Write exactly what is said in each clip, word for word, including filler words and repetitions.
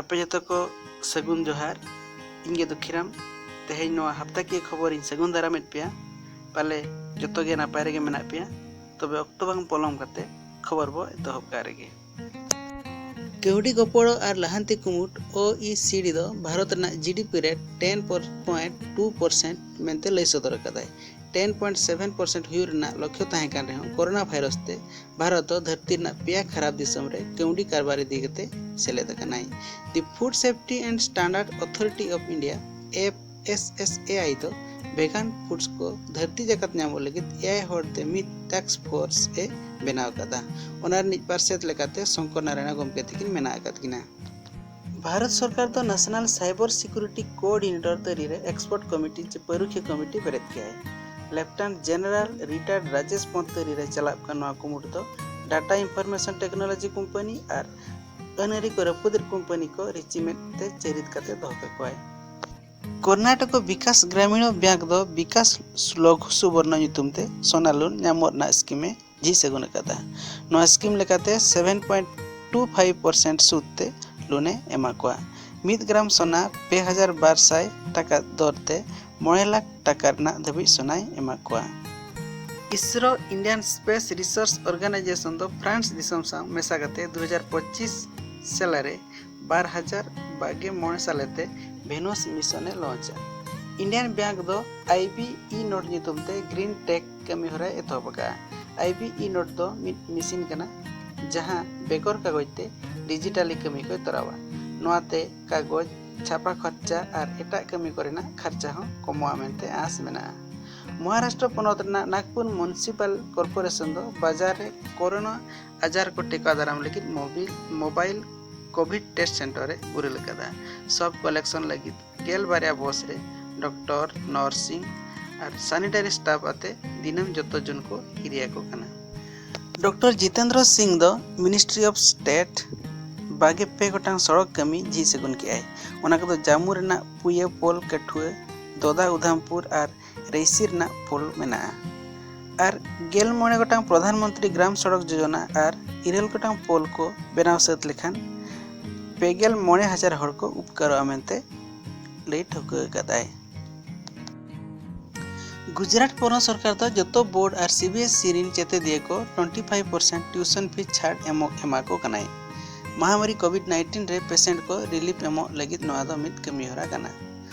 ᱟᱯᱮ ᱡᱚᱛᱚ ᱠᱚ ᱥᱟᱹᱜᱩᱱ ᱡᱚᱦᱟᱨ᱾ ᱤᱧ ᱜᱮ ᱫᱩᱠᱷᱤᱨᱟᱢ᱾ ᱛᱮᱦᱮᱧ ᱱᱚᱣᱟ ᱦᱟᱯᱛᱟᱠᱤᱭᱟᱹ ᱠᱷᱚᱵᱚᱨᱤᱧ ᱥᱟᱹᱜᱩᱱ ᱫᱟᱨᱟᱢᱮᱫ ᱯᱮᱭᱟ᱾ ᱯᱟᱞᱮ ᱡᱚᱛᱚ ᱜᱮ ᱱᱟᱯᱟᱭ ᱨᱮᱜᱮ ᱢᱮᱱᱟᱜ ᱯᱮᱭᱟ᱾ ᱛᱚᱵᱮ ᱚᱠᱛᱚ ᱵᱟᱝ ᱯᱚᱞᱚᱢ ᱠᱟᱛᱮ ᱠᱷᱚᱵᱚᱨ ᱵᱚ ᱮᱛᱚᱦᱚᱵ ᱠᱟᱜ ᱨᱮᱜᱮ᱾ ᱠᱟᱹᱣᱰᱤ ᱜᱚᱯᱚᱲᱚ ᱟᱨ ᱞᱟᱦᱟᱱᱛᱤ ᱠᱩᱢᱩᱴ, ᱳ ᱤ ᱥᱤ ᱰᱤ, ᱫᱚ ᱵᱷᱟᱨᱚᱛ ᱨᱮᱱᱟᱜ ᱡᱤ ᱰᱤ ᱯᱤ ᱨᱮ ᱴᱮᱱ ᱯᱚᱭᱮᱱᱴ ᱴᱩ ᱯᱟᱨᱥᱮᱱᱴ ᱢᱮᱱᱛᱮ ᱞᱟᱹᱭ ᱥᱚᱫᱚᱨ ᱟᱠᱟᱫᱟᱭ᱾ ᱴᱮᱱ ᱯᱚᱭᱮᱱᱴ ᱥᱮᱵᱷᱮᱱ ᱯᱟᱨᱥᱮᱱᱴ ᱦᱩᱭᱩᱜ ᱨᱮᱱᱟᱜ ᱞᱚᱠᱠᱷᱚ ᱛᱟᱦᱮᱸ ᱠᱟᱱ ᱨᱮᱦᱚᱸ, ᱠᱳᱨᱳᱱᱟ ᱵᱷᱟᱭᱨᱟᱥ ᱛᱮ ᱵᱷᱟᱨᱚᱛ ᱫᱚ ᱫᱷᱟᱹᱨᱛᱤ ᱨᱮᱱᱟᱜ ᱯᱮᱭᱟ ᱠᱷᱟᱨᱟᱯ ᱫᱤᱥᱚᱢ ᱨᱮ ᱠᱟᱹᱣᱰᱤ ᱠᱟᱨᱵᱟᱨ ᱤᱫᱤ ᱠᱟᱛᱮ ᱥᱮᱞᱮᱫ ᱟᱠᱟᱱᱟᱭ᱾ The Food Safety and Standard Authority of India, F S S A I, ᱫᱚ ᱵᱷᱮᱜᱟᱱ ᱯᱷᱩᱰᱥ ᱠᱚ ᱫᱷᱟᱹᱨᱛᱤ ᱡᱟᱠᱟᱛ ᱧᱟᱢᱚᱜ ᱞᱟᱹᱜᱤᱫ ᱮᱭᱟᱭ ᱦᱚᱲ ᱛᱮ ᱢᱤᱫ ᱴᱟᱥᱠ ᱯᱷᱳᱨᱥ ᱮ ᱵᱮᱱᱟᱣ ᱟᱠᱟᱫᱟ᱾ ᱚᱱᱟ ᱨᱤᱱᱤᱡ ᱯᱟᱨᱥᱮᱛ ᱞᱮᱠᱟᱛᱮ ᱥᱚᱝᱠᱚᱨ ᱱᱟᱨᱟᱭᱚᱬ ᱜᱚᱢᱠᱮ ᱛᱤᱠᱤᱱ ᱢᱮᱱᱟᱜ ᱟᱠᱟᱫ ᱠᱤᱱᱟ᱾ ᱵᱷᱟᱨᱚᱛ ᱥᱚᱨᱠᱟᱨ ᱫᱚ ᱱᱮᱥᱱᱟᱞ ᱥᱟᱭᱵᱟᱨ ᱥᱤᱠᱩᱨᱤᱴᱤ ᱠᱳᱚᱨᱰᱤᱱᱮᱴᱚᱨ ᱛᱟᱹᱨᱤ ᱨᱮ ᱮᱠᱥᱯᱟᱨᱴ ᱠᱚᱢᱤᱴᱤ ᱪᱮ ᱯᱟᱹᱨᱩᱠᱷᱤᱭᱟᱹ ᱠᱚᱢᱤᱴᱤ ᱵᱮᱨᱮᱫ ᱠᱮᱜᱼᱟᱭ᱾ ᱞᱮᱯᱷᱴᱮᱱᱟᱱᱴ ᱡᱮᱱᱟᱨᱟᱞ ᱨᱤᱴᱟᱭᱟᱨᱰ ᱨᱟᱡᱮᱥ ᱯᱚᱱᱛ ᱛᱟᱹᱨᱤ ᱨᱮ ᱪᱟᱞᱟᱜ ᱠᱟᱱ ᱱᱚᱣᱟ ᱠᱩᱢᱩᱴ ᱫᱚ ᱰᱟᱴᱟ ᱤᱱᱯᱷᱚᱨᱢᱮᱥᱚᱱ ᱴᱮᱠᱱᱳᱞᱚᱡᱤ ᱠᱳᱢᱯᱟᱱᱤ ᱟᱨ ᱟᱹᱱᱟᱹᱨᱤ ᱠᱚ ᱨᱟᱹᱯᱩᱫᱮᱫ ᱠᱳᱢᱯᱟᱱᱤ ᱠᱚ ᱨᱤᱪᱤ ᱢᱮᱫ ᱛᱮ ᱪᱟᱹᱨᱤᱫ ᱠᱟᱛᱮ ᱫᱚᱦᱚ ᱠᱟᱠᱚᱣᱟᱭ᱾ ᱠᱚᱨᱱᱟᱴᱚᱠ ᱵᱤᱠᱟᱥ ᱜᱨᱟᱢᱤᱬ ᱵᱮᱝᱠ ᱫᱚ ᱵᱤᱠᱟᱥ ᱞᱚᱜᱷᱩ ᱥᱩᱵᱚᱨᱱᱚ ᱧᱩᱛᱩᱢ ᱛᱮ ᱥᱳᱱᱟ ᱞᱳᱱ ᱧᱟᱢᱚᱜ ᱨᱮᱱᱟᱜ ᱥᱠᱤᱢ ᱮ ᱡᱷᱤᱡ ᱥᱟᱹᱜᱩᱱ ᱟᱠᱟᱫᱟ᱾ ᱱᱚᱣᱟ ᱥᱠᱤᱢ ᱞᱮᱠᱟᱛᱮ seven point two five percent ᱥᱩᱫ ᱛᱮ ᱞᱳᱱ ᱮ ᱮᱢᱟ ᱠᱚᱣᱟ᱾ ᱢᱤᱫ ᱜᱨᱟᱢ ᱥᱳᱱᱟ ᱯᱮ ᱦᱟᱡᱟᱨ ᱵᱟᱨ ᱥᱟᱭ ᱴᱟᱠᱟ ᱫᱚᱨ ᱛᱮ ᱢᱚᱬᱮ ᱞᱟᱠᱷ ᱴᱟᱠᱟ ᱨᱮᱱᱟᱜ ᱫᱷᱟᱹᱵᱤᱡ ᱥᱳᱱᱟᱭ ᱮᱢᱟ ᱠᱚᱣᱟ᱾ ISRO, Indian Space Research Organisation, ᱫᱚ ᱯᱷᱨᱟᱱᱥ ᱫᱤᱥᱚᱢ ᱥᱟᱶ ᱢᱮᱥᱟ ᱠᱟᱛᱮ ᱫᱩ ᱦᱟᱡᱟᱨ ᱯᱚᱸᱪᱤᱥ ᱥᱟᱞ ᱨᱮ ᱵᱟᱨ ᱦᱟᱡᱟᱨ ᱵᱟᱜᱮ ᱢᱚᱬᱮ ᱥᱟᱞᱮᱛᱮ ᱵᱷᱮᱱᱩᱥ ᱢᱤᱥᱚᱱ ᱮ ᱞᱚᱧᱪᱟ᱾ ᱤᱱᱰᱤᱭᱟᱱ ᱵᱮᱝᱠ ᱫᱚ ᱟᱭ ᱵᱤ ᱤ ᱱᱳᱴ ᱧᱩᱛᱩᱢ ᱛᱮ ᱜᱨᱤᱱ ᱴᱮᱠ ᱠᱟᱹᱢᱤ ᱦᱚᱨᱟᱭ ᱮᱛᱚᱦᱚᱵ ᱟᱠᱟᱫᱼᱟ᱾ ᱟᱭ ᱵᱤ ᱤ ᱱᱳᱴ ᱫᱚ ᱢᱤᱫ ᱢᱮᱥᱤᱱ ᱠᱟᱱᱟ, ᱡᱟᱦᱟᱸ ᱵᱮᱜᱚᱨ ᱠᱟᱜᱚᱡᱽ ᱛᱮ ᱰᱤᱡᱤᱴᱟᱞᱤ ᱠᱟᱹᱢᱤ ᱠᱚᱭ ᱛᱚᱨᱟᱣᱟ᱾ ᱱᱚᱣᱟᱛᱮ ᱠᱟᱜᱚᱡᱽ, ᱪᱷᱟᱯᱟ ᱠᱷᱚᱨᱪᱟ ᱟᱨ ᱮᱴᱟᱜ ᱠᱟᱹᱢᱤ ᱠᱚᱨᱮᱱᱟᱜ ᱠᱷᱚᱨᱪᱟ ᱦᱚᱸ ᱠᱚᱢᱚᱜᱼᱟ ᱢᱮᱱᱛᱮ ᱟᱸᱥ ᱢᱮᱱᱟᱜᱼᱟ᱾ ᱢᱚᱦᱟᱨᱟᱥᱴᱨᱚ ᱯᱚᱱᱚᱛ ᱨᱮᱱᱟᱜ ᱱᱟᱜᱽᱯᱩᱨ ᱢᱩᱱᱥᱤᱯᱟᱞ ᱠᱚᱨᱯᱳᱨᱮᱥᱚᱱ ᱫᱚ ᱵᱟᱡᱟᱨ ᱨᱮ ᱠᱳᱨᱳᱱᱟ ᱟᱡᱟᱨ ᱠᱚ ᱴᱮᱠᱟᱣ ᱫᱟᱨᱟᱢ ᱞᱟᱹᱜᱤᱫ mobile, mobile Covid test centre ᱮ ᱩᱨᱟᱹᱞ ᱟᱠᱟᱫᱟ᱾ ᱥᱣᱟᱵ ᱠᱚᱞᱮᱠᱥᱚᱱ ᱞᱟᱹᱜᱤᱫ ᱜᱮᱞ ᱵᱟᱨᱭᱟ ᱵᱚᱥ ᱨᱮ ᱰᱚᱠᱴᱚᱨ, ᱱᱟᱨᱥᱤᱝ ᱟᱨ ᱥᱟᱱᱤᱴᱟᱨᱤ ᱥᱴᱟᱯ ᱟᱛᱮ ᱫᱤᱱᱟᱹᱢ ᱡᱚᱛᱚ ᱡᱚᱱ ᱠᱚ ᱦᱤᱨᱤ ᱟᱠᱚ ᱠᱟᱱᱟ᱾ ᱰᱚᱠᱴᱚᱨ ᱡᱤᱛᱮᱱᱫᱨᱚ ᱥᱤᱝ ᱫᱚ ᱢᱤᱱᱤᱥᱴᱨᱤ ᱚᱯᱷ ᱥᱴᱮᱴ ᱵᱟᱜᱮ ᱯᱮ ᱜᱚᱴᱟᱝ ᱥᱚᱲᱚᱠ ᱠᱟᱹᱢᱤ ᱡᱷᱤᱡ ᱥᱟᱹᱜᱩᱱ ᱠᱮᱜᱼᱟᱭ᱾ ᱚᱱᱟ ᱠᱚᱫᱚ ᱡᱟᱢᱩ ᱨᱮᱱᱟᱜ ᱯᱩᱭᱟᱹ ᱯᱳᱞ ᱠᱟᱹᱴᱷᱩᱣᱟᱹ ᱫᱚᱫᱟ ᱩᱫᱷᱟᱢᱯᱩᱨ ᱟᱨ ᱨᱮᱭᱥᱤ ᱨᱮᱱᱟᱜ ᱯᱳᱞ ᱢᱮᱱᱟᱜᱼᱟ᱾ ᱟᱨ ᱜᱮᱞ ᱢᱚᱬᱮ ᱜᱚᱴᱟᱝ ᱯᱨᱚᱫᱷᱟᱱ ᱢᱚᱱᱛᱨᱤ ᱜᱨᱟᱢ ᱥᱚᱲᱚᱠ ᱡᱳᱡᱚᱱᱟ ᱟᱨ ᱤᱨᱟᱹᱞ ᱜᱚᱴᱟᱝ ᱯᱳᱞ ᱠᱚ ᱵᱮᱱᱟᱣ ᱥᱟᱹᱛ ᱞᱮᱠᱷᱟᱱ ᱯᱮ ᱜᱮᱞ ᱢᱚᱬᱮ ᱦᱟᱡᱟᱨ ᱦᱚᱲ ᱠᱚ ᱩᱯᱠᱟᱨᱚᱜᱼᱟ ᱢᱮᱱᱛᱮ ᱞᱟᱹᱭ ᱴᱷᱟᱹᱣᱠᱟᱹ ᱟᱠᱟᱫᱟᱭ᱾ ᱜᱩᱡᱽᱨᱟᱴ ᱯᱚᱱᱚᱛ ᱥᱚᱨᱠᱟᱨ ᱫᱚ ᱡᱚᱛᱚ ᱵᱳᱨᱰ ᱟᱨ ᱥᱤ ᱵᱤ ᱮᱥ ᱤ ᱨᱤᱱ ᱪᱮᱛᱮᱫᱤᱭᱟᱹ ᱠᱚ twenty five percent tuition fee ᱪᱷᱟᱲ ᱮᱢᱚᱜ ᱮᱢᱟ ᱠᱚ ᱠᱟᱱᱟᱭ᱾ ᱢᱟᱦᱟᱢᱟᱨᱤ ᱠᱳᱵᱷᱤᱰ ᱱᱟᱭᱤᱱᱴᱤᱱ ᱨᱮ ᱯᱮᱥᱮᱱᱴ ᱠᱚ ᱨᱤᱞᱤᱯ ᱮᱢᱚᱜ ᱞᱟᱹᱜᱤᱫ ᱱᱚᱣᱟ ᱫᱚ ᱢᱤᱫ ᱠᱟᱹᱢᱤᱦᱚᱨᱟ ᱠᱟᱱᱟ᱾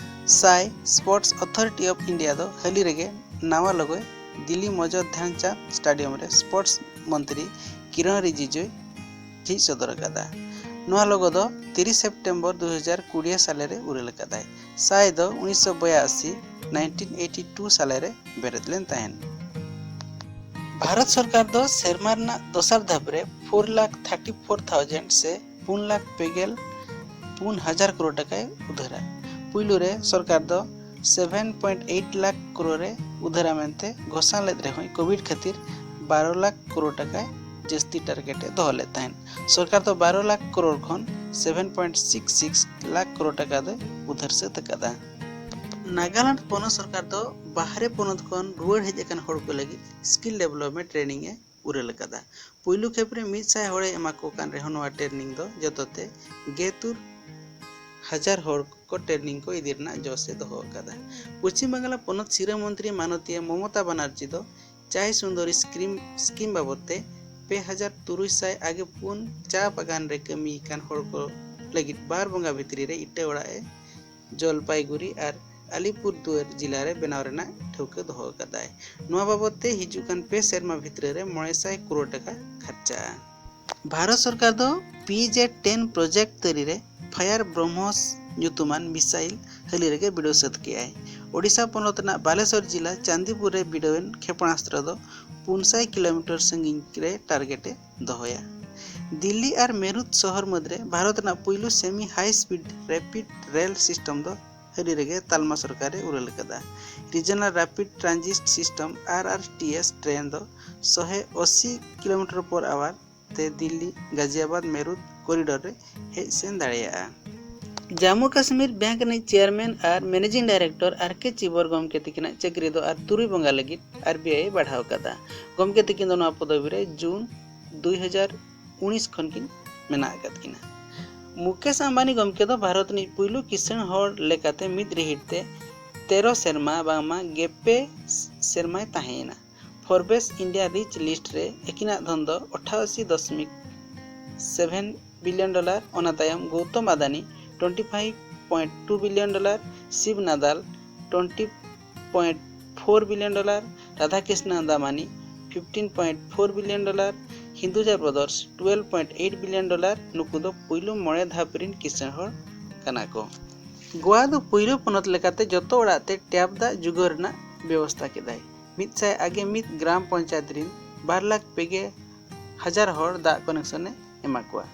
ᱥᱟᱭ ᱥᱯᱳᱨᱴᱥ ᱚᱛᱷᱚᱨᱤᱴᱤ ᱚᱯᱷ ᱤᱱᱰᱤᱭᱟ ᱫᱚ ᱦᱟᱹᱞᱤ ᱨᱮᱜᱮ ᱱᱟᱣᱟ ᱞᱳᱜᱳᱭ ᱫᱤᱞᱞᱤ ᱢᱚᱡᱚᱨ ᱫᱷᱮᱱᱪᱟᱸᱫᱽ ᱥᱴᱮᱰᱤᱭᱟᱢ ᱨᱮ ᱥᱯᱳᱨᱴᱥ ᱢᱚᱱᱛᱨᱤ ᱠᱤᱨᱚᱱ ᱨᱤᱡᱤᱡᱩᱭ ᱡᱷᱤᱡ ᱥᱚᱫᱚᱨ ᱟᱠᱟᱫᱟ᱾ ᱱᱚᱣᱟ ᱞᱳᱜᱳ ᱫᱚ ᱛᱤᱨᱤᱥ ᱥᱮᱯᱴᱮᱢᱵᱚᱨ ᱫᱩ ᱦᱟᱡᱟᱨ ᱠᱩᱲᱤ ᱥᱟᱞᱮ ᱨᱮ ᱩᱨᱟᱹᱞ ᱟᱠᱟᱫᱟᱭ᱾ ᱥᱟᱭ ᱫᱚ ᱩᱱᱤᱥᱥᱚ ᱵᱚᱭᱟᱥᱤ, ᱱᱟᱭᱤᱱᱴᱤᱱ ᱮᱭᱤᱴᱤ ᱴᱩ ᱥᱟᱞᱮ ᱨᱮ ᱵᱮᱨᱮᱫ ᱞᱮᱱ ᱛᱟᱦᱮᱸᱱ᱾ ᱵᱷᱟᱨᱚᱛ ᱥᱚᱨᱠᱟᱨ ᱫᱚ ᱥᱮᱨᱢᱟ ᱨᱮᱱᱟᱜ ᱫᱚᱥᱟᱨ ᱫᱷᱟᱯ ᱨᱮ four lakh thirty four thousand ᱥᱮ ᱯᱩᱱ ᱞᱟᱠᱷ ᱯᱮ ᱜᱮᱞ ᱯᱩᱱ ᱦᱟᱡᱟᱨ ᱠᱨᱳᱲ ᱴᱟᱠᱟᱭ ᱩᱫᱷᱟᱹᱨᱟ᱾ ᱯᱩᱭᱞᱩ ᱨᱮ ᱥᱚᱨᱠᱟᱨ ᱫᱚ seven point eight lakh crore ᱮ ᱩᱫᱷᱟᱹᱨᱟ ᱢᱮᱱᱛᱮ ᱜᱷᱳᱥᱟᱱᱟ ᱞᱮᱫ ᱨᱮᱦᱚᱸᱭ, ᱠᱳᱵᱷᱤᱰ ᱠᱷᱟᱹᱛᱤᱨ ᱵᱟᱨᱚ ᱞᱟᱠᱷ ᱠᱨᱳᱲ ᱴᱟᱠᱟᱭ ᱡᱟᱹᱥᱛᱤ ᱴᱟᱨᱜᱮᱴ ᱮ ᱫᱚᱦᱚ ᱞᱮᱫ ᱛᱟᱦᱮᱸᱫ᱾ ᱥᱚᱨᱠᱟᱨ ᱫᱚ ᱵᱟᱨᱚ ᱞᱟᱠᱷ ᱠᱨᱳᱲ ᱠᱷᱚᱱ seven point six six lakh crore ᱴᱟᱠᱟ ᱫᱚᱭ ᱩᱫᱷᱟᱹᱨ ᱥᱟᱹᱛ ᱟᱠᱟᱫᱟ᱾ ᱱᱟᱜᱟᱞᱮᱱᱰ ᱯᱚᱱᱚᱛ ᱥᱚᱨᱠᱟᱨ ᱫᱚ ᱵᱟᱦᱨᱮ ᱯᱚᱱᱚᱛ ᱠᱷᱚᱱ ᱨᱩᱣᱟᱹᱲ ᱦᱮᱡ ᱟᱠᱟᱱ ᱦᱚᱲ ᱠᱚ ᱞᱟᱹᱜᱤᱫ ᱥᱠᱤᱞ ᱰᱮᱵᱷᱞᱚᱯᱢᱮᱱᱴ ᱴᱨᱮᱱᱤᱝ ᱮ ᱩᱨᱟᱹᱞ ᱟᱠᱟᱫᱟ᱾ ᱯᱩᱭᱞᱩ ᱠᱷᱮᱯ ᱨᱮ ᱢᱤᱫ ᱥᱟᱭ ᱦᱚᱲᱮ ᱮᱢᱟ ᱠᱚ ᱠᱟᱱ ᱨᱮᱦᱚᱸ, ᱱᱚᱣᱟ ᱴᱨᱮᱱᱤᱝ ᱫᱚ ᱡᱚᱛᱚ ᱛᱮ ᱜᱮᱛᱩᱨ ᱦᱟᱡᱟᱨ ᱦᱚᱲ ᱠᱚ ᱴᱨᱮᱱᱤᱝ ᱠᱚ ᱤᱫᱤ ᱨᱮᱱᱟᱜ ᱡᱚᱥ ᱮ ᱫᱚᱦᱚ ᱟᱠᱟᱫᱟ᱾ ᱯᱚᱪᱷᱤᱢ ᱵᱟᱝᱞᱟ ᱯᱚᱱᱚᱛ ᱥᱤᱨᱟᱹ ᱢᱚᱱᱛᱨᱤ ᱢᱟᱱᱚᱛᱤᱭᱟᱹ ᱢᱚᱢᱚᱛᱟ ᱵᱟᱱᱟᱨᱡᱤ ᱫᱚ ᱪᱟᱭ ᱥᱩᱱᱫᱚᱨᱤ ᱥᱠᱤᱢ, ᱥᱠᱤᱢ ᱵᱟᱵᱚᱫ ᱛᱮ ᱯᱮ ᱦᱟᱡᱟᱨ ᱛᱩᱨᱩᱭ ᱥᱟᱭ ᱟᱜᱮ ᱯᱩᱱ ᱪᱟ ᱵᱟᱜᱟᱱ ᱨᱮ ᱠᱟᱹᱢᱤ ᱠᱟᱱ ᱦᱚᱲ ᱠᱚ ᱞᱟᱹᱜᱤᱫ ᱵᱟᱨ ᱵᱚᱸᱜᱟ ᱵᱷᱤᱛᱨᱤ ᱨᱮ ᱤᱴᱟᱹ ᱚᱲᱟᱜ ᱮ ᱡᱚᱞᱯᱟᱭᱜᱩᱲᱤ ᱟᱨ ᱟᱞᱤᱯᱩᱨᱫᱩᱣᱟᱨ ᱡᱤᱞᱟ ᱨᱮ ᱵᱮᱱᱟᱣ ᱨᱮᱱᱟᱜ ᱴᱷᱟᱹᱣᱠᱟᱹ ᱫᱚᱦᱚ ᱟᱠᱟᱫᱟᱭ᱾ ᱱᱚᱣᱟ ᱵᱟᱵᱚᱫ ᱛᱮ ᱦᱤᱡᱩᱜ ᱠᱟᱱ ᱯᱮ ᱥᱮᱨᱢᱟ ᱵᱷᱤᱛᱨᱤ ᱨᱮ ᱢᱚᱬᱮ ᱥᱟᱭ ᱠᱨᱳᱲ ᱴᱟᱠᱟ ᱠᱷᱟᱨᱪᱟᱜᱼᱟ᱾ ᱵᱷᱟᱨᱚᱛ ᱥᱚᱨᱠᱟᱨ ᱫᱚ ᱯᱤ ᱡᱮ ᱴᱮᱱ ᱯᱨᱚᱡᱮᱠᱴ ᱛᱟᱹᱨᱤ ᱨᱮ ᱯᱷᱟᱭᱟᱨ ᱵᱨᱚᱦᱢᱚᱥ ᱧᱩᱛᱩᱢᱟᱱ ᱢᱤᱥᱟᱭᱤᱞ ᱦᱟᱹᱞᱤ ᱨᱮᱜᱮ ᱵᱤᱰᱟᱹᱣ ᱥᱟᱹᱛ ᱠᱮᱜᱼᱟᱭ᱾ ᱳᱰᱤᱥᱟ ᱯᱚᱱᱚᱛ ᱨᱮᱱᱟᱜ ᱵᱟᱞᱮᱥᱚᱨ ᱡᱤᱞᱟ ᱪᱟᱱᱫᱤᱯᱩᱨ ᱨᱮ ᱵᱤᱰᱟᱹᱣᱮᱱ ᱠᱷᱮᱯᱚᱬᱟᱥᱛᱨᱚ ᱫᱚ ᱯᱩᱱ ᱥᱟᱭ ᱠᱤᱞᱳᱢᱤᱴᱟᱨ ᱥᱟᱺᱜᱤᱧ ᱨᱮ ᱴᱟᱨᱜᱮᱴ ᱮ ᱫᱚᱦᱚᱭᱟ᱾ ᱫᱤᱞᱞᱤ ᱟᱨ ᱢᱮᱨᱩᱛ ᱥᱚᱦᱚᱨ ᱢᱩᱫᱽᱨᱮ ᱵᱷᱟᱨᱚᱛ ᱨᱮᱱᱟᱜ ᱯᱩᱭᱞᱩ ᱥᱮᱢᱤ ᱦᱟᱭ ᱥᱯᱤᱰ ᱨᱮᱯᱤᱰ ᱨᱮᱞ ᱥᱤᱥᱴᱮᱢ ᱫᱚ ᱦᱟᱹᱞᱤ ᱨᱮᱜᱮ ᱛᱟᱞᱢᱟ ᱥᱚᱨᱠᱟᱨ ᱮ ᱩᱨᱟᱹᱞ ᱟᱠᱟᱫᱟ᱾ ᱨᱤᱡᱚᱱᱟᱞ ᱨᱮᱯᱤᱰ ᱴᱨᱟᱱᱡᱤᱴ ᱥᱤᱥᱴᱮᱢ, ᱟᱨ ᱟᱨ ᱴᱤ ᱮᱥ, ᱴᱨᱮᱱ ᱫᱚ ᱥᱚᱦᱮ ᱟᱥᱤ ᱠᱤᱞᱳᱢᱤᱴᱟᱨ ᱯᱚᱨ ᱟᱣᱟᱨ ᱛᱮ ᱫᱤᱞᱞᱤ ᱜᱟᱡᱤᱭᱟᱵᱟᱫ ᱢᱮᱨᱩᱛ ᱠᱚᱨᱤᱰᱚᱨ ᱨᱮ ᱦᱮᱡ ᱥᱮᱱ ᱫᱟᱲᱮᱭᱟᱜᱼᱟ᱾ ᱡᱟᱢᱢᱩ ᱠᱟᱥᱢᱤᱨ ᱵᱮᱝᱠ ᱨᱤᱱᱤᱡ ᱪᱮᱭᱟᱨᱢᱮᱱ ᱟᱨ ᱢᱮᱱᱮᱡᱤᱝ ᱰᱟᱭᱨᱮᱠᱴᱚᱨ ᱟᱨ ᱠᱮ ᱪᱤᱵᱚᱨ ᱜᱚᱢᱠᱮ ᱛᱤᱠᱤᱱᱟᱜ ᱪᱟᱹᱠᱨᱤ ᱫᱚ ᱟᱨ ᱛᱩᱨᱩᱭ ᱵᱚᱸᱜᱟ ᱞᱟᱹᱜᱤᱫ ᱟᱨ ᱵᱤ ᱟᱭ ᱮ ᱵᱟᱲᱦᱟᱣ ᱟᱠᱟᱫᱟ᱾ ᱜᱚᱢᱠᱮ ᱛᱤᱠᱤᱱ ᱫᱚ ᱱᱚᱣᱟ ᱯᱚᱫᱚᱵᱤ ᱨᱮ ᱡᱩᱱ ᱫᱩᱭ ᱦᱟᱡᱟᱨ ᱩᱱᱤᱥ ᱠᱷᱚᱱ ᱠᱤᱱ ᱢᱮᱱᱟᱜ ᱟᱠᱟᱫ ᱠᱤᱱᱟ᱾ ᱢᱩᱠᱮᱥ ᱟᱢᱵᱟᱱᱤ ᱜᱚᱢᱠᱮ ᱫᱚ ᱵᱷᱟᱨᱚᱛ ᱨᱤᱱᱤᱡ ᱯᱩᱭᱞᱩ ᱠᱤᱥᱟᱹᱬ ᱦᱚᱲ ᱞᱮᱠᱟᱛᱮ ᱢᱤᱫ ᱨᱤᱦᱤᱴ ᱛᱮ ᱛᱮᱨᱚ ᱥᱮᱨᱢᱟ ᱵᱟᱝᱢᱟ ᱜᱮᱯᱮ ᱥᱮᱨᱢᱟᱭ ᱛᱟᱦᱮᱸᱭᱮᱱᱟ᱾ Forbes India Rich List ᱨᱮ ᱟᱹᱠᱤᱱᱟᱜ ᱫᱷᱚᱱ ᱫᱚ ᱟᱴᱷᱟᱥᱤ ᱫᱚᱥᱢᱤᱠ ᱥᱮᱵᱷᱮᱱ ᱵᱤᱞᱤᱭᱚᱱ ᱰᱚᱞᱟᱨ, ᱚᱱᱟ ᱛᱟᱭᱚᱢ Gautam Adani twenty five point two billion dollar, Shiv Nadar twenty point four billion dollar, Radhakrishna Damani fifteen point four billion dollar, Hinduja brothers twelve point eight billion dollar. ᱱᱩᱠᱩ ᱫᱚ ᱯᱩᱭᱞᱩ ᱢᱚᱬᱮ ᱫᱷᱟᱯ ᱨᱤᱱ ᱠᱤᱥᱟᱹᱬ ᱦᱚᱲ ᱠᱟᱱᱟ ᱠᱚ᱾ ᱜᱳᱣᱟ ᱫᱚ ᱯᱩᱭᱞᱩ ᱯᱚᱱᱚᱛ ᱞᱮᱠᱟᱛᱮ ᱡᱚᱛᱚ ᱚᱲᱟᱜ ᱛᱮ ᱴᱮᱯ ᱫᱟᱜ ᱡᱩᱜᱟᱹᱲ ᱨᱮᱱᱟᱜ ᱵᱮᱵᱚᱥᱛᱟ ᱠᱮᱫᱟᱭ᱾ ᱢᱤᱫ ᱥᱟᱭ ᱟᱜᱮ ᱢᱤᱫ ᱜᱨᱟᱢ ᱯᱚᱧᱪᱟᱭᱮᱛ ᱨᱤᱱ ᱵᱟᱨ ᱞᱟᱠᱷ ᱯᱮᱜᱮ ᱦᱟᱡᱟᱨ ᱦᱚᱲ ᱫᱟᱜ ᱠᱟᱱᱮᱠᱥᱚᱱ ᱮ ᱮᱢᱟ ᱠᱚᱣᱟ᱾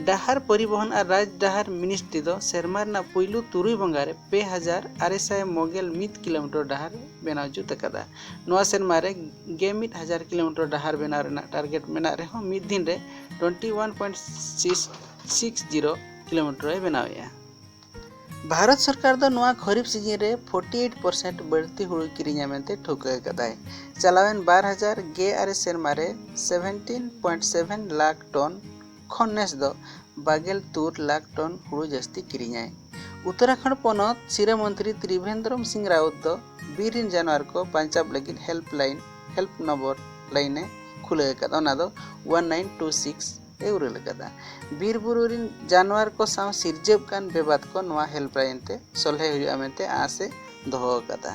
ᱰᱟᱦᱟᱨ ᱯᱚᱨᱤᱵᱚᱦᱚᱱ ᱟᱨ ᱨᱟᱡᱽ ᱰᱟᱦᱟᱨ ᱢᱤᱱᱤᱥᱴᱨᱤ ᱫᱚ ᱥᱮᱨᱢᱟ ᱨᱮᱱᱟᱜ ᱯᱩᱭᱞᱩ ᱛᱩᱨᱩᱭ ᱵᱚᱸᱜᱟ ᱨᱮ ᱯᱮ ᱦᱟᱡᱟᱨ ᱟᱨᱮ ᱥᱟᱭ ᱢᱚᱜᱮᱞ ᱢᱤᱫ ᱠᱤᱞᱳᱢᱤᱴᱟᱨ ᱰᱟᱦᱟᱨ ᱵᱮᱱᱟᱣ ᱡᱩᱛ ᱟᱠᱟᱫᱟ᱾ ᱱᱚᱣᱟ ᱥᱮᱨᱢᱟ ᱨᱮ ᱜᱮ ᱢᱤᱫ ᱦᱟᱡᱟᱨ ᱠᱤᱞᱳᱢᱤᱴᱟᱨ ᱰᱟᱦᱟᱨ ᱵᱮᱱᱟᱣ ᱨᱮᱱᱟᱜ ᱴᱟᱨᱜᱮᱴ ᱢᱮᱱᱟᱜ ᱨᱮᱦᱚᱸ, ᱢᱤᱫ ᱫᱤᱱ ᱨᱮ twenty one point six six zero kilometre ᱮ ᱵᱮᱱᱟᱣᱮᱫᱼᱟ᱾ ᱵᱷᱟᱨᱚᱛ ᱥᱚᱨᱠᱟᱨ ᱫᱚ ᱱᱚᱣᱟ ᱠᱷᱚᱨᱤᱯ ᱥᱤᱡᱤᱱ ᱨᱮ ᱯᱷᱳᱨᱴᱤ ᱮᱭᱤᱴ ᱯᱟᱨᱥᱮᱱᱴ ᱵᱟᱹᱲᱛᱤ ᱦᱩᱲᱩ ᱠᱤᱨᱤᱧᱟ ᱢᱮᱱᱛᱮ ᱴᱷᱟᱹᱣᱠᱟᱹ ᱟᱠᱟᱫᱟᱭ᱾ ᱪᱟᱞᱟᱣᱮᱱ ᱵᱟᱨ ᱦᱟᱡᱟᱨ ᱜᱮᱞ ᱟᱨᱮ ᱥᱮᱨᱢᱟ ᱨᱮ seventeen point seven lakh tone ᱠᱷᱚᱱ ᱱᱮᱥ ᱫᱚ ᱵᱟᱜᱮᱞ ᱛᱩᱨ ᱞᱟᱠᱷ ᱴᱚᱱ ᱦᱩᱲᱩ ᱡᱟᱹᱥᱛᱤ ᱠᱤᱨᱤᱧᱟᱭ᱾ ᱩᱛᱛᱚᱨᱟᱠᱷᱚᱸᱰ ᱯᱚᱱᱚᱛ ᱥᱤᱨᱟᱹ ᱢᱚᱱᱛᱨᱤ ᱛᱨᱤᱵᱷᱮᱱᱫᱨᱚᱢ ᱥᱤᱝ ᱨᱟᱣᱚᱛ ᱫᱚ ᱵᱤᱨ ᱨᱤᱱ ᱡᱟᱱᱣᱟᱨ ᱠᱚ ᱵᱟᱧᱪᱟᱣ ᱞᱟᱹᱜᱤᱫ helpline, help number line ᱮ ᱠᱷᱩᱞᱟᱹᱣ ᱟᱠᱟᱫ, ᱚᱱᱟ ᱫᱚ ᱚᱣᱟᱱ ᱱᱟᱭᱤᱱ ᱴᱩ ᱥᱤᱠᱥ ᱮ ᱩᱨᱟᱹᱞ ᱟᱠᱟᱫᱟ᱾ ᱵᱤᱨ ᱵᱩᱨᱩ ᱨᱤᱱ ᱡᱟᱱᱣᱟᱨ ᱠᱚ ᱥᱟᱶ ᱥᱤᱨᱡᱟᱹᱜ ᱠᱟᱱ ᱵᱮᱵᱟᱫ ᱠᱚ ᱱᱚᱣᱟ ᱦᱮᱞᱯ ᱞᱟᱭᱤᱱ ᱛᱮ ᱥᱚᱞᱦᱮ ᱦᱩᱭᱩᱜᱼᱟ ᱢᱮᱱᱛᱮ ᱟᱸᱥ ᱮ ᱫᱚᱦᱚ ᱟᱠᱟᱫᱟ᱾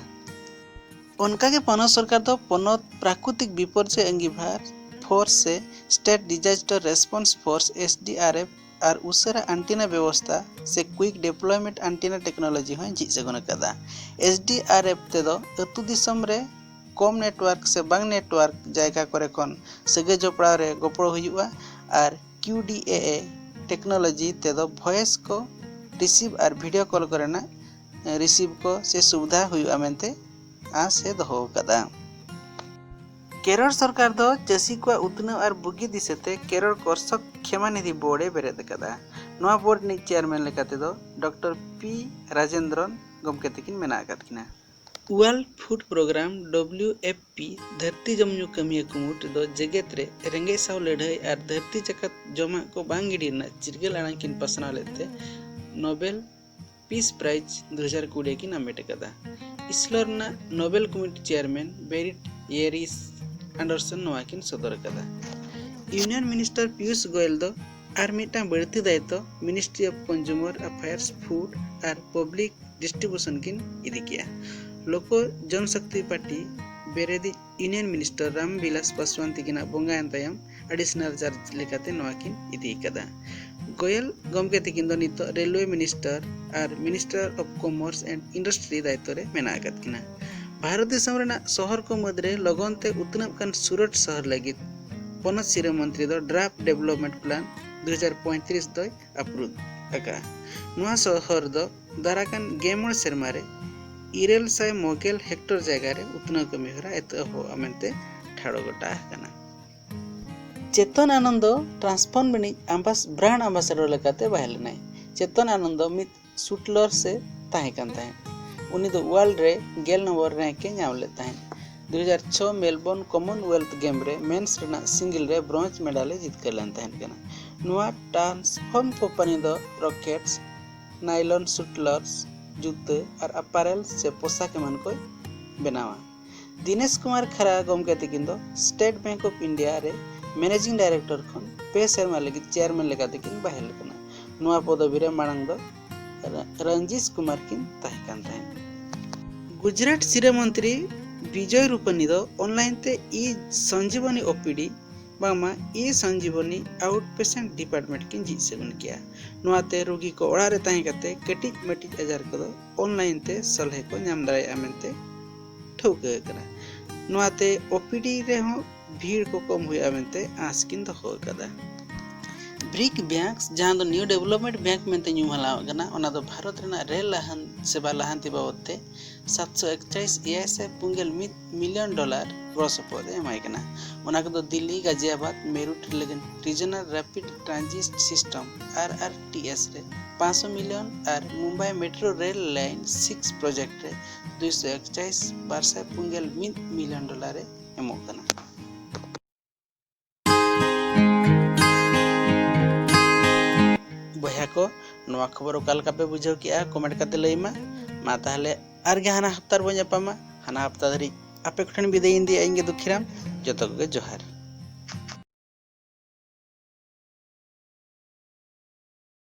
ᱚᱱᱠᱟᱜᱮ ᱯᱚᱱᱚᱛ ᱥᱚᱨᱠᱟᱨ ᱫᱚ ᱯᱚᱱᱚᱛ ᱯᱨᱟᱠᱨᱤᱛᱤᱠ ᱵᱤᱯᱚᱨᱡᱚᱭ ᱟᱺᱜᱤᱵᱷᱟᱨ ᱯᱷᱳᱨᱥ ᱥᱮ State Disaster Response Force, S D R F, ᱟᱨ ᱩᱥᱟᱹᱨᱟ ᱟᱱᱴᱤᱱᱟ ᱵᱮᱵᱚᱥᱛᱟ ᱥᱮ Quick Deployment Antenna Technology ᱦᱚᱸᱭ ᱡᱷᱤᱡ ᱥᱟᱹᱜᱩᱱ ᱟᱠᱟᱫᱟ᱾ S D R F ᱛᱮᱫᱚ ᱟᱹᱛᱩ ᱫᱤᱥᱚᱢ ᱨᱮ ᱠᱚᱢ ᱱᱮᱴᱣᱟᱨᱠ ᱥᱮ ᱵᱟᱝ ᱱᱮᱴᱣᱟᱨᱠ ᱡᱟᱭᱜᱟ ᱠᱚᱨᱮ ᱠᱷᱚᱱ ᱥᱟᱹᱜᱟᱹᱭ ᱡᱚᱯᱲᱟᱣ ᱨᱮ ᱜᱚᱯᱚᱲᱚ ᱦᱩᱭᱩᱜᱼᱟ ᱟᱨ Q D A A technology ᱛᱮᱫᱚ ᱵᱷᱚᱭᱮᱥ ᱠᱚ ᱨᱤᱥᱤᱵᱷ ᱟᱨ ᱵᱷᱤᱰᱤᱭᱳ ᱠᱚᱞ ᱠᱚᱨᱮᱱᱟᱜ ᱨᱤᱥᱤᱵᱷ ᱠᱚ ᱥᱮ ᱥᱩᱵᱤᱫᱷᱟ ᱦᱩᱭᱩᱜᱼᱟ ᱢᱮᱱᱛᱮ ᱟᱸᱥ ᱮ ᱫᱚᱦᱚ ᱟᱠᱟᱫᱟ᱾ ᱠᱮᱨᱚᱞ ᱥᱚᱨᱠᱟᱨ ᱫᱚ ᱪᱟᱹᱥᱤ ᱠᱚᱣᱟᱜ ᱩᱛᱱᱟᱹᱣ ᱟᱨ ᱵᱩᱜᱤ ᱫᱤᱥᱟᱹᱛᱮ ᱠᱮᱨᱚᱞ ᱠᱚᱨᱥᱚᱠ ᱠᱷᱮᱢᱟ ᱱᱤᱫᱷᱤ ᱵᱳᱨᱰ ᱮ ᱵᱮᱨᱮᱫ ᱟᱠᱟᱫᱟ᱾ ᱱᱚᱣᱟ ᱵᱳᱨᱰ ᱨᱤᱱᱤᱡ ᱪᱮᱭᱟᱨᱢᱮᱱ ᱞᱮᱠᱟᱛᱮ ᱫᱚ ᱰᱚᱠᱴᱚᱨ ᱯᱤ ᱨᱟᱡᱮᱱᱫᱨᱚᱱ ᱜᱚᱢᱠᱮ ᱛᱟᱹᱠᱤᱱ ᱢᱮᱱᱟᱜ ᱟᱠᱟᱫ ᱠᱤᱱᱟ᱾ World Food Program, W F P, ᱫᱷᱟᱹᱨᱛᱤ ᱡᱚᱢ ᱧᱩ ᱠᱟᱹᱢᱤᱭᱟᱹ ᱠᱩᱢᱩᱴ ᱫᱚ ᱡᱮᱜᱮᱛ ᱨᱮ ᱨᱮᱸᱜᱮᱡ ᱥᱟᱶ ᱞᱟᱹᱲᱦᱟᱹᱭ ᱟᱨ ᱫᱷᱟᱹᱨᱛᱤ ᱡᱟᱠᱟᱛ ᱡᱚᱢᱟᱜ ᱠᱚ ᱵᱟᱝ ᱜᱤᱰᱤ ᱨᱮᱱᱟᱜ ᱪᱤᱨᱜᱟᱹᱞ ᱟᱲᱟᱝ ᱠᱤᱱ ᱯᱟᱥᱱᱟᱣ ᱞᱮᱫ ᱛᱮ ᱱᱳᱵᱮᱞ ᱯᱤᱥ ᱯᱨᱟᱭᱤᱡᱽ ᱫᱩ ᱦᱟᱡᱟᱨ ᱠᱩᱲᱤ ᱠᱤᱱ ᱦᱟᱢᱮᱴ ᱟᱠᱟᱫᱟ᱾ ᱤᱥᱞᱚᱨ ᱨᱮᱱᱟᱜ ᱱᱳᱵᱮᱞ ᱠᱚᱢᱤᱴᱤ ᱪᱮᱭᱟᱨᱢᱮᱱ ᱵᱮᱨᱤᱴ ᱭᱮᱨᱤᱥ ᱟᱱᱰᱟᱨᱥᱚᱱ ᱱᱚᱣᱟ ᱠᱤᱱ ᱥᱚᱫᱚᱨ ᱟᱠᱟᱫᱟ᱾ ᱤᱭᱩᱱᱤᱭᱚᱱ ᱢᱤᱱᱤᱥᱴᱟᱨ ᱯᱤᱭᱩᱥ ᱜᱳᱭᱮᱞ ᱫᱚ ᱟᱨ ᱢᱤᱫᱴᱟᱝ ᱵᱟᱹᱲᱛᱤ ᱫᱟᱭᱤᱛᱛᱚ Ministry of Consumer Affairs, Food R Public Distribution ᱠᱤᱱ ᱤᱫᱤ ᱠᱮᱜᱼᱟ᱾ ᱞᱳᱠᱚ ᱡᱚᱱᱥᱚᱠᱛᱤ ᱯᱟᱨᱴᱤ ᱵᱮᱨᱮᱫᱤᱡ ᱤᱭᱩᱱᱤᱭᱚᱱ ᱢᱤᱱᱤᱥᱴᱟᱨ ᱨᱟᱢ ᱵᱤᱞᱟᱥ ᱯᱟᱥᱣᱟᱱ ᱛᱤᱠᱤᱱᱟᱜ ᱵᱚᱸᱜᱟᱭᱮᱱ ᱛᱟᱭᱚᱢ ᱟᱰᱤᱥᱚᱱᱟᱞ ᱪᱟᱨᱡᱽ ᱞᱮᱠᱟᱛᱮ ᱱᱚᱣᱟ ᱠᱤᱱ ᱤᱫᱤ ᱟᱠᱟᱫᱟ᱾ ᱜᱳᱭᱮᱞ ᱜᱚᱢᱠᱮ ᱛᱤᱠᱤᱱ ᱫᱚ ᱱᱤᱛᱚᱜ railway minister R Minister of Commerce and Industry ᱫᱟᱭᱤᱛᱛᱚ ᱨᱮ ᱢᱮᱱᱟᱜ ᱟᱠᱟᱫ ᱠᱤᱱᱟ᱾ ᱵᱷᱟᱨᱚᱛ ᱫᱤᱥᱚᱢ ᱨᱮᱱᱟᱜ ᱥᱚᱦᱚᱨ ᱠᱚ ᱢᱩᱫᱽᱨᱮ ᱞᱚᱜᱚᱱ ᱛᱮ ᱩᱛᱱᱟᱹᱜ ᱠᱟᱱ ᱥᱩᱨᱟᱴ ᱥᱚᱦᱚᱨ ᱞᱟᱹᱜᱤᱫ ᱯᱚᱱᱚᱛ ᱥᱤᱨᱟᱹ ᱢᱚᱱᱛᱨᱤ ᱫᱚ Draft Development Plan ᱫᱩ ᱦᱟᱡᱟᱨ ᱯᱚᱸᱭᱛᱨᱤᱥ ᱫᱚᱭ ᱟᱯᱨᱩᱫ ᱟᱠᱟᱫᱼᱟ᱾ ᱱᱚᱣᱟ ᱥᱚᱦᱚᱨ ᱫᱚ ᱫᱟᱨᱟᱭ ᱠᱟᱱ ᱜᱮᱞ ᱢᱚᱬᱮ ᱥᱮᱨᱢᱟ ᱨᱮ ᱤᱨᱟᱹᱞ ᱥᱟᱭ ᱢᱚᱜᱮᱞ ᱦᱮᱠᱴᱚᱨ ᱡᱟᱭᱜᱟ ᱨᱮ ᱩᱛᱱᱟᱹᱣ ᱠᱟᱹᱢᱤ ᱦᱚᱨᱟ ᱮᱛᱚᱦᱚᱵᱚᱜᱼᱟ ᱢᱮᱱᱛᱮ ᱴᱷᱟᱲᱚ ᱜᱚᱴᱟ ᱟᱠᱟᱱᱟ᱾ ᱪᱮᱛᱚᱱ ᱟᱱᱚᱱᱫᱚ ᱴᱨᱟᱱᱥᱯᱷᱚᱱ ᱨᱤᱱᱤᱡ ᱟᱢᱵᱟᱥ-, brand ambassador ᱞᱮᱠᱟᱛᱮ ᱵᱟᱦᱮᱞ ᱞᱮᱱᱟᱭ᱾ ᱪᱮᱛᱚᱱ ᱟᱱᱚᱱᱫᱚ ᱢᱤᱫ ᱥᱩᱴᱞᱚᱨ ᱥᱮ ᱛᱟᱦᱮᱸ ᱠᱟᱱ ᱛᱟᱦᱮᱸᱫ᱾ ᱩᱱᱤ ᱫᱚ ᱣᱟᱨᱞᱰ ᱨᱮ ᱜᱮᱞ ᱱᱚᱢᱵᱚᱨ ᱨᱮᱝᱠ ᱮ ᱧᱟᱢ ᱞᱮᱫ ᱛᱟᱦᱮᱸᱫ᱾ ᱫᱩ ᱦᱟᱡᱟᱨ ᱪᱷᱚ ᱢᱮᱞᱵᱚᱨᱱ ᱠᱚᱢᱚᱱᱣᱮᱞᱛᱷ ᱜᱮᱢ ᱨᱮ ᱢᱮᱱᱥ ᱨᱮᱱᱟᱜ ᱥᱤᱝᱜᱮᱞ ᱨᱮ ᱵᱨᱚᱱᱡᱽ ᱢᱮᱰᱟᱞ ᱮ ᱡᱤᱛᱠᱟᱹᱨ ᱞᱮᱱ ᱛᱟᱦᱮᱸᱫ ᱠᱟᱱᱟ᱾ ᱱᱚᱣᱟ ᱴᱨᱟᱱᱥᱯᱷᱚᱱ ᱠᱳᱢᱯᱟᱱᱤ ᱫᱚ ᱨᱚᱠᱮᱴᱥ, ᱱᱟᱭᱞᱚᱱ ᱥᱩᱴᱞᱚᱨᱥ, ᱡᱩᱛᱟᱹ ᱟᱨ ᱟᱯᱟᱨᱮᱞ ᱥᱮ ᱯᱳᱥᱟᱠ ᱮᱢᱟᱱ ᱠᱚᱭ ᱵᱮᱱᱟᱣᱟ᱾ ᱫᱤᱱᱮᱥ ᱠᱩᱢᱟᱨ ᱠᱷᱟᱨᱟ ᱜᱚᱢᱠᱮ ᱛᱤᱠᱤᱱ ᱫᱚ ᱥᱴᱮᱴ ᱵᱮᱝᱠ ᱚᱯᱷ ᱤᱱᱰᱤᱭᱟ ᱨᱮ ᱢᱮᱱᱮᱡᱤᱝ ᱰᱟᱭᱨᱮᱠᱴᱚᱨ ᱠᱷᱚᱱ ᱯᱮ ᱥᱮᱨᱢᱟ ᱞᱟᱹᱜᱤᱫ ᱪᱮᱭᱟᱨᱢᱮᱱ ᱞᱮᱠᱟ ᱛᱮᱠᱤᱱ ᱵᱟᱦᱮᱞ ᱟᱠᱟᱱᱟ᱾ ᱱᱚᱣᱟ ᱯᱚᱫᱚᱵᱤ ᱨᱮ ᱢᱟᱲᱟᱝ ᱫᱚ ᱨᱟ-, ᱨᱚᱧᱡᱤᱥ ᱠᱩᱢᱟᱨ ᱠᱤᱱ ᱛᱟᱦᱮᱸ ᱠᱟᱱ ᱛᱟᱦᱮᱸᱫ᱾ ᱜᱩᱡᱽᱨᱟᱴ ᱥᱤᱨᱟᱹ ᱢᱚᱱᱛᱨᱤ ᱵᱤᱡᱚᱭ ᱨᱩᱯᱟᱱᱤ ᱫᱚ ᱚᱱᱞᱟᱭᱤᱱ ᱛᱮ ᱤ ᱥᱚᱧᱡᱤᱵᱚᱱᱤ O P D ᱵᱟᱝᱢᱟ ᱤ ᱥᱚᱧᱡᱤᱵᱚᱱᱤ ᱟᱣᱩᱴ ᱯᱮᱥᱮᱱᱴ ᱰᱤᱯᱟᱨᱴᱢᱮᱱᱴ ᱠᱤᱱ ᱡᱷᱤᱡ ᱥᱟᱹᱜᱩᱱ ᱠᱮᱜᱼᱟ᱾ ᱱᱚᱣᱟᱛᱮ ᱨᱩᱜᱤ ᱠᱚ ᱚᱲᱟᱜ ᱨᱮ ᱛᱟᱦᱮᱸ ᱠᱟᱛᱮ ᱠᱟᱹᱴᱤᱡ ᱢᱟᱹᱴᱤᱡ ᱟᱡᱟᱨ ᱠᱚᱫᱚ ᱚᱱᱞᱟᱭᱤᱱ ᱛᱮ ᱥᱚᱞᱦᱮ ᱠᱚ ᱧᱟᱢ ᱫᱟᱲᱮᱭᱟᱜᱼᱟ ᱢᱮᱱᱛᱮ ᱴᱷᱟᱹᱣᱠᱟᱹ ᱟᱠᱟᱱᱟ᱾ ᱱᱚᱣᱟᱛᱮ O P D ᱨᱮᱦᱚᱸ ᱵᱷᱤᱲ ᱠᱚ ᱠᱚᱢ ᱦᱩᱭᱩᱜᱼᱟ ᱢᱮᱱᱛᱮ ᱟᱸᱥ ᱠᱤᱱ ᱫᱚᱦᱚ ᱟᱠᱟᱫᱟ᱾ BRICS ᱵᱮᱝᱠ, ᱡᱟᱦᱟᱸ ᱫᱚ ᱱᱤᱭᱩ ᱰᱮᱵᱷᱞᱚᱯᱢᱮᱱᱴ ᱵᱮᱝᱠ ᱢᱮᱱᱛᱮ ᱧᱩᱢ ᱦᱟᱞᱟᱣᱚᱜ ᱠᱟᱱᱟ, ᱚᱱᱟ ᱫᱚ ᱵᱷᱟᱨᱚᱛ ᱨᱮᱱᱟᱜ ᱨᱮᱞ ᱞᱟᱦᱟᱱ ᱥᱮᱵᱟ ᱞᱟᱦᱟᱱᱛᱤ ᱵᱟᱵᱚᱫ ᱛᱮ ᱥᱟᱛᱥᱚ ᱮᱠᱪᱟᱞᱤᱥ ᱮᱭᱟᱭ ᱥᱟᱭ ᱯᱩᱱᱜᱮᱞ ᱢᱤᱫ ᱢᱤᱞᱤᱭᱚᱱ ᱰᱚᱞᱟᱨ ᱜᱚᱲᱚ ᱥᱚᱯᱚᱦᱚᱫ ᱮ ᱮᱢᱟᱭ ᱠᱟᱱᱟ᱾ ᱚᱱᱟ ᱠᱚᱫᱚ ᱫᱤᱞᱞᱤ ᱜᱟᱡᱤᱭᱟᱵᱟᱫ ᱢᱮᱨᱩᱴ ᱞᱟᱹᱜᱤᱫ Regional Rapid Transit System, R R T S, ᱨᱮ ᱯᱟᱸᱪᱥᱚ ᱢᱤᱞᱤᱭᱚᱱ ᱟᱨ Mumbai metro rail line six project ᱨᱮ ᱫᱩᱭᱥᱚ ᱮᱠᱪᱟᱥ ᱵᱟᱨ ᱥᱟᱭ ᱯᱩᱱ ᱜᱮᱞ ᱢᱤᱫ ᱢᱤᱞᱤᱭᱚᱱ ᱰᱚᱞᱟᱨ ᱮ ᱮᱢᱚᱜ ᱠᱟᱱᱟ᱾ ᱵᱚᱭᱦᱟ ᱠᱚ, ᱱᱚᱣᱟ ᱠᱷᱚᱵᱚᱨ ᱚᱠᱟ ᱞᱮᱠᱟ ᱯᱮ ᱵᱩᱡᱷᱟᱹᱣ ᱠᱮᱜᱼᱟ, ᱠᱚᱢᱮᱱᱴ ᱠᱟᱛᱮ ᱞᱟᱹᱭ ᱢᱟ᱾ ᱢᱟ ᱛᱟᱦᱚᱞᱮ ᱟᱨᱜᱮ ᱦᱟᱱᱟ ᱦᱟᱯᱛᱟ ᱨᱮᱵᱚᱱ ᱧᱟᱯᱟᱢᱟ᱾ ᱦᱟᱱᱟ ᱦᱟᱯᱛᱟ ᱫᱷᱟᱹᱨᱤᱡ ᱟᱯᱮ ᱠᱚᱴᱷᱮᱱ ᱵᱤᱫᱟᱹᱭ ᱤᱧ ᱤᱫᱤᱭᱟ ᱤᱧ ᱜᱮ ᱫᱩᱠᱷᱤᱨᱟᱢ᱾ ᱡᱚᱛᱚ ᱠᱚᱜᱮ ᱡᱚᱦᱟᱨ᱾